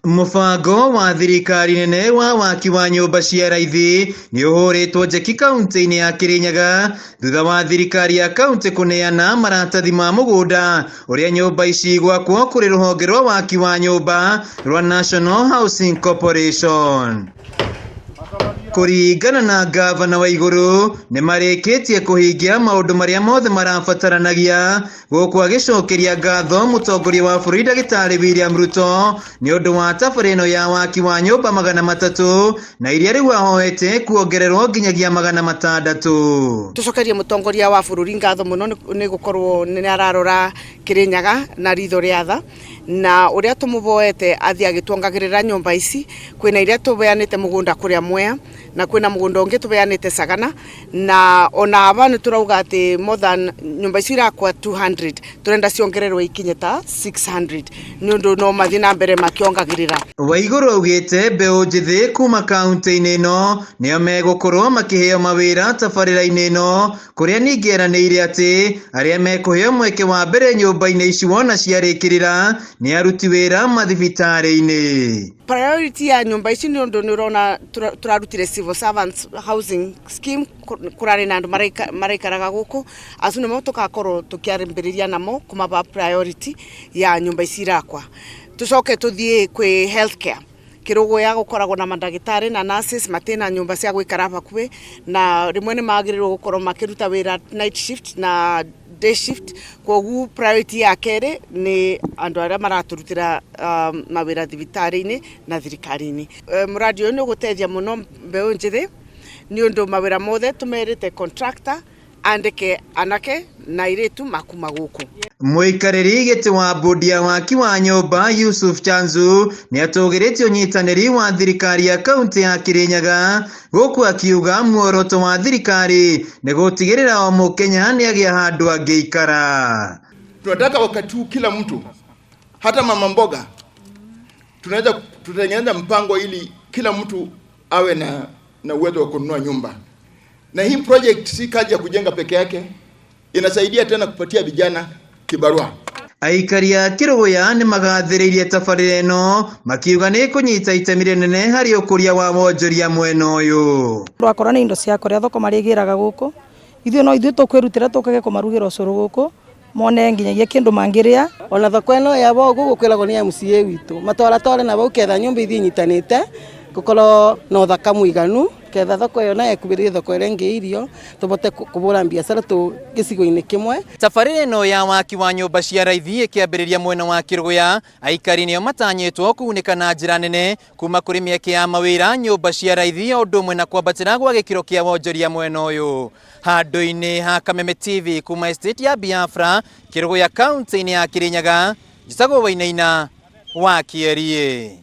Mũbango wa thirikari nene wa waki wa nyũmba cia raithi nĩ ũhũrĩtwo njeki kaunti-inĩ ya Kirinyaga thutha wa thirikari ya kaunti kũneana maratathi ma mũgũnda ũrĩa nyũmba ici igwakwo kũrĩ rũhonge rwa waki wa nyũmba rwa National Housing Corporation. Kũringana na ngavana wa igũrũ nĩ marĩkĩtie kũhingia maũndũ marĩa mothe marabataranagia gũkũ agĩcokeria ngatho mũtongoria wa bũrũri ndagĩtarĩ William Ruto nĩ ũndũ wa tabarĩra ĩno ya waki wa nyũmba 300 na iria rĩu ahoete kuongererwo nginyagia 600. Tucokerie mũtongoria wa bũrũri ngatho mũno nĩ gũkorwo nĩ ararora Kirinyaga na ritho rĩa tha, na ũrĩa tũmũboete athiĩ agĩtuongagĩrĩra nyũmba ici. Kwĩna iria tũbeanĩte mũgũnda kũrĩa Mwea, na kwĩna mũgũnda ũngĩ tũbeanĩte Sagana, na ona aba nĩ tũrauga atĩ more than nyũmba icio irakwa 200 tũrenda ciongererwo ikinye ta 600 nĩ ũndũ no mathiĩ na mbere makĩongagĩrĩra. Waigũrũ augĩte mbeũ njĩthĩ kuma kaunti-inĩ ĩno nĩo megũkorwo makĩheo mawĩra tabarĩra-inĩ ĩno, kũrĩa ningĩ eranĩire atĩ arĩa mekũheo mweke wa mbere nyũmba-inĩ ici wona ciarĩkĩrĩra nĩ aruti wĩra mathibitarĩ-inĩ. Priority ya nyũmba ici nĩ ũndũ nĩ ũrona tũrarutire civil servants housing scheme, kũrarĩ na andũ maraikaraga gũkũ, acio nĩmo tũgakorwo tũkĩambĩrĩria namo kũmaba priority ya nyũmba ici irakwa. Tũcoke tũthiĩ kwĩ healthcare. Kĩrũgũya gũkoragwo na mandagĩtarĩ na nurses matina nyũmba cia gũikara hakuhĩ, na rĩmwe nĩ magĩrĩirwo gũkorwo makĩruta wĩra night shift na day shift. Koguo priority ya kerĩ nĩ andũ arĩa maratũrutĩra mawĩra thibitarĩ-inĩ na thirikari-inĩ. Mũradi ũyũ nĩ ũgũteithia mũno mbeũ njĩthĩ nĩ ũndũ mawĩra mothe tũmerĩte contractor andĩke anake na airĩtu makuma gũkũ. Mũikarĩri gĩtĩ wa bodi ya waki wa nyũmba Yusuf Chanzu nĩ atũgĩrĩtie ũnyitanĩri wa thirikari ya kaunti ya Kirinyaga gũkũ akiuga muoroto wa thirikari nĩ gũtigĩrĩra o mũkenya nĩ agĩa handũ angĩikara. Tunataka wakati huu kila mtu, hata mama mboga, tunaweza tutengeneza mpango ili kila mtu awe na uwezo wa kununua nyumba. Na hii project si kazi ya kujenga peke yake, inasaidia tena kupatia vijana kibarua. Aikari a Kĩrũgũya nĩ magathĩrĩirie tabarĩra ĩno makiuga nĩ ĩkũnyita itemi rĩnene harĩ ũkũria wa wonjoria mwena ũyũ. Rwakorwo nĩ indo cia kũrĩa thoko marĩgĩraga gũkũ, ithuĩ no ithuĩ tũkwĩrutĩra tũkage kũmarugĩra ũcũrũ gũkũ mone nginyagia kĩndũ mangĩrĩa. Ona thoko ĩno ya bau gũkũ kwĩragwo nĩ MCA witũ matwaratware na bau ketha nyũmba ithiĩ inyitanĩte gũkorwo na ũthaka mũiganu ketha thoko ĩyo nayo ĩkuhĩrĩrie thoko ĩrĩa ĩngĩ irio tũbote kũbũra biacara tũ gĩcigo-inĩ kĩmwe. Tabarĩra ĩno ya waki wa nyũmba cia raithi ĩkĩambĩrĩria mwena wa Kĩrũgũya, aikari nĩo matanyĩtwo kũgunĩka na njĩra nene kuma kũrĩ mĩeke ya mawĩra, nyũmba cia raithi o ũndũ ũmwe na kwambatĩra gwa gĩkĩro kĩa wonjoria mwena ũyũ. Handũ-inĩ ha Kameme TV kuma estate ya Biafra, Kĩrũgũya kaunti-inĩ ya Kirinyaga, njĩtagwo Wainaina wa Kĩeriĩ.